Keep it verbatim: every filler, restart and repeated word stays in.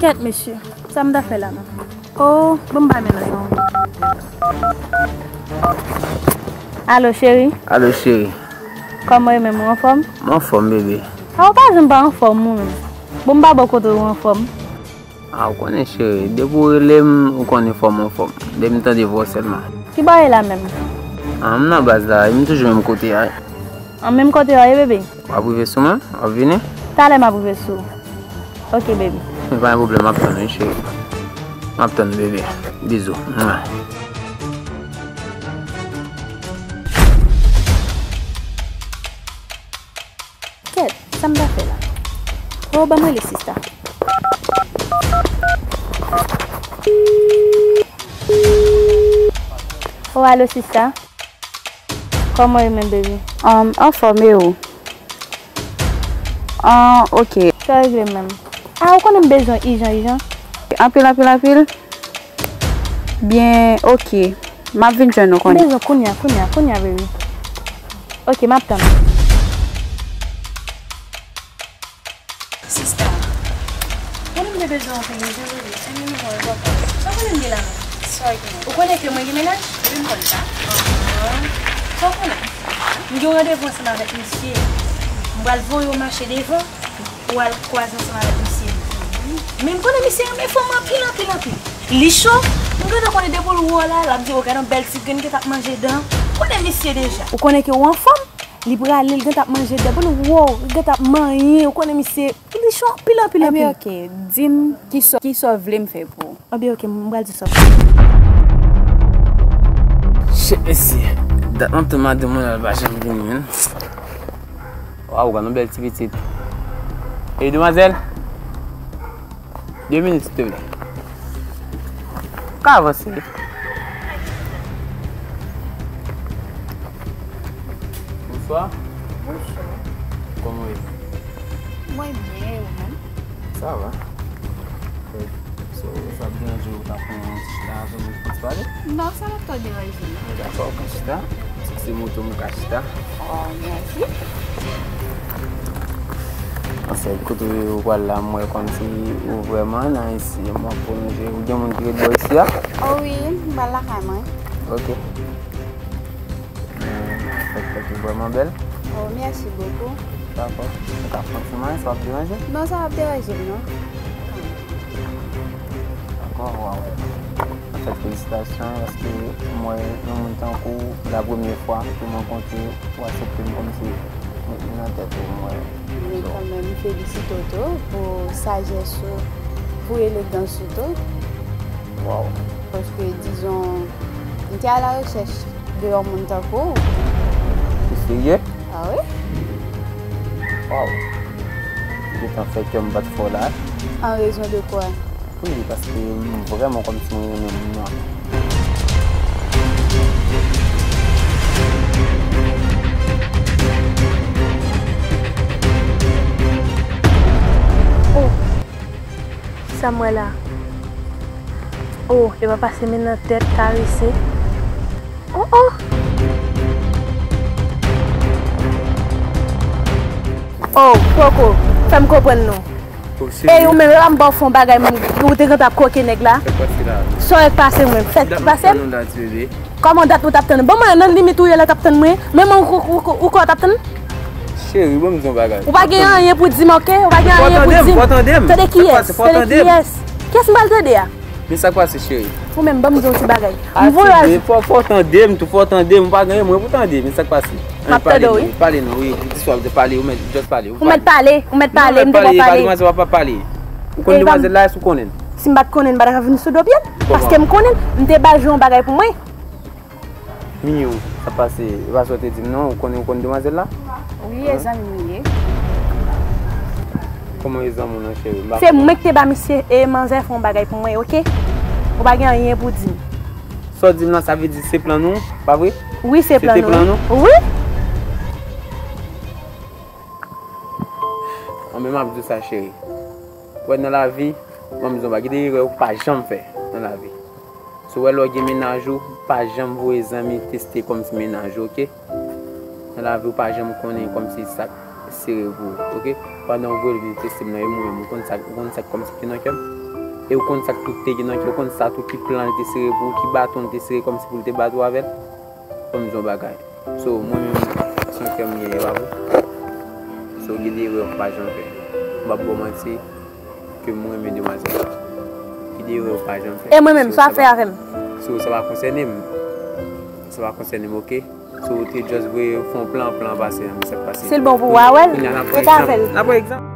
Kèt, mesye, sa m ta fè la menm? Oh, bon, m bay men nan yon. Alo, cheri. Alo, cheri. Kòman w ye menm, ou anfòm? M anfòm, bebe. A, ou pa janm pa anfòm, ou menm. Bon, m pa bò kote ou anfòm. A, ou konnen, cheri, depi w rele m, ou konnen fò m anfòm. Depi m tande vwa w sèlman. Ki bò w ye la menm? A, m nan baz la, m toujou menm kote a. An, menm kote w ye, bebe? W ap rive sou mwen? W ap vini? Talè m ap rive sou ou. Ok, baby. Men pa gen pwoblèm, m ap tann ou, wi, cheri. M ap tann ou, bebe. Bizou. Mwa. Kèt, sa m ta fè la? Oh, ban m rele sista. Oh, alo, sista. Kòman w ye menm, baby? Um, anfòm, e ou? Ah, ok. Sa regle menm. Ah, ou konnen m bezwen ijan, ijan. Anpil, anpil, anpil? Byen, ok. M ap vin jwenn ou kounye a. M bezwen kounye a, kounye a, kounye a, baby. Ok, m ap tann ou. Sista, konnen m te bezwen w anpil wi, jan w ye, anyen nou wè w pa. Sa w konnen m gen la menm? Sa w gen? Ou konnen ke mwen gen mennaj? Wi, m konn sa. Sa w konnen? M gen yon randevou ansanm avèk misye. M pral voye w mache devan pou w al kwaze ansanm avèk misye. Men m konnen misye renmen fanm anpil, anpil, anpil. Li cho, m gentan konnen depi l wè w la, l ap di, "O, gad yon bèl ti grenn ki t ap manje dan." M konnen misye deja. Ou konnen ke w anfòm? Li prale, li gentan ap manje dan. Pou l wè w, li gentan ap manyen. Ou konnen misye, li cho anpil, anpil, anpil. Ebyen, ok. Di m ki sa, ki sa w vle m fè pou ou. Ebyen, ok, m pral di sa. Shit, mesye. Dat m ap tann madanm mwen la, l pa janm vini, menn. Waw, gad yon bèl ti pitit. Ey, demwazèl. De minit, silteplè. Ou ka avanse. Bonswa. Bonswa. Kòman w ye? Mwen byen, e ou menm? Sa va. So, sa ap deranje w ta pran yon ti chita avè m pou n ti pale? Non, sa p ap twò deranje m. Dakò, ou ka chita. Si se moto m, ou ka chita. Oh, mèsi. Anfèt, kote ou pral la, m wè kòmsi ou vrèman nan isi, m ap pwolonje. Ou gen moun ki ret bò isi a? Oh wi, m pral lakay mwen. Ok. Men, anfèt, tèt ou vrèman bèl. Oh, merci beaucoup. Dakò. Ou ka pran ti manje, sa p ap deranje? Non, sa p ap deranje m, non. Dakò, waw. Anfèt, felisitasyon, paske m wè yon moun tankou w, la premye fwa ke m rankontre w, ou aksepte m kòmsi met mwen nan tèt ou, m wè. Men kanmenm, m felisite w tou pou sajès ou, pou elegans ou tou. Waw. Paske, dizon, m te a la rechèch de yon moun tankou w. Ou serye? Ah wi. Waw. Ou gentan fè kè m bat fò la. En raison de quoi? Wi, paske m vrèman kòmsi mwen renmen moun nan. Oh, sa m wè la. Oh, e pa pase men nan tèt, karese. Oh, oh. Oh, poko, fè m konprann non. Ey, ou menm, e pa m ba w fè yon bagay, menm, ou te gentan ap koke nèg la. Sa k pase la? Sa w wè k pase, ou menm? Fè ki pase m? Kòman dat nou t ap tann? Ban mwen nan limit ou ye la t ap tann mwen. Menm ou, ou, ou, ou kwè w t ap tann? Cheri, ban m di yon bagay. Ou pa gen anyen pou di m, ok? Ou pa gen anyen pou di m. Fò w tande m, fò w tande m. Tande kiyès? Tande kiyès? Kiyès m pral tande a? Men sa k pase, cheri? Ou menm, ban m di yon ti bagay. M voye al. Fò, fò w tande m tou, fò w tande m. Ou pa gen anyen mwen pou tande. Men sa k pase? M ap tande w, wi. Pale non, wi. Di sa w te pale, ou mèt, just pale. Ou mèt pale, ou mèt pale, m te bon pale. Demwazèl pa pale. Ou konn demwazèl la, èske ou konnen l? Si m pa t konnen l, m pa ta ka vin sou do pye l. Paske m konnen l, m te ba l jwe yon bagay pou mwen. Miyou, sa pase, e pa sa w te di m non, ou konnen, ou konn demwazèl la? Wi, e zanmi m li ye. Kòman e zanmi w nan, cheri? Se mwen ki te ba misye e manzè fè yon bagay pou mwen, ok? Ou pa gen anyen pou di m. Sa w di m lan, sa vle di se plan nou, pa vre? Wi, se plan nou. Se te plan nou? Wi. Anben, m ap di w sa, cheri. Ou wè, nan lavi, ban m di w yon bagay, gen de erè ou pa janm fè nan lavi. Si w wè lè w gen mennaj ou, pa janm voye zanmi teste kòmsi mennaj ou, ok? Nan lavi, ou pa janm konnen kòmsi sa k, sere pou ou, oke? Pandan w voye l vin teste m nan, e mwen menm, ou konn sa, ou konn sa k kòmsi ki nan kè m? E ou konn sa k tout te gen nan kè, ou konn sa tou ki plan li te sere pou ou, ki baton li te sere kòmsi pou li te bat ou avè l? Ban m di w yon bagay. So, mwen menm, se yon kè m genyen, pa vre? So, gen de erè m pa janm fè. M p ap ba w manti, ke m renmen demwazèl la. Ki de erè ou pa janm fè. E mwen menm, sa fè avè m? So, sa pa konsène m. Sa pa konsène m, oke? So, ou te just voye fè yon plan, plan pase, an, sa k pase. Si l bon pou ou, a wè l. Kounya, n ap pran egzanp. N ap pran egzanp.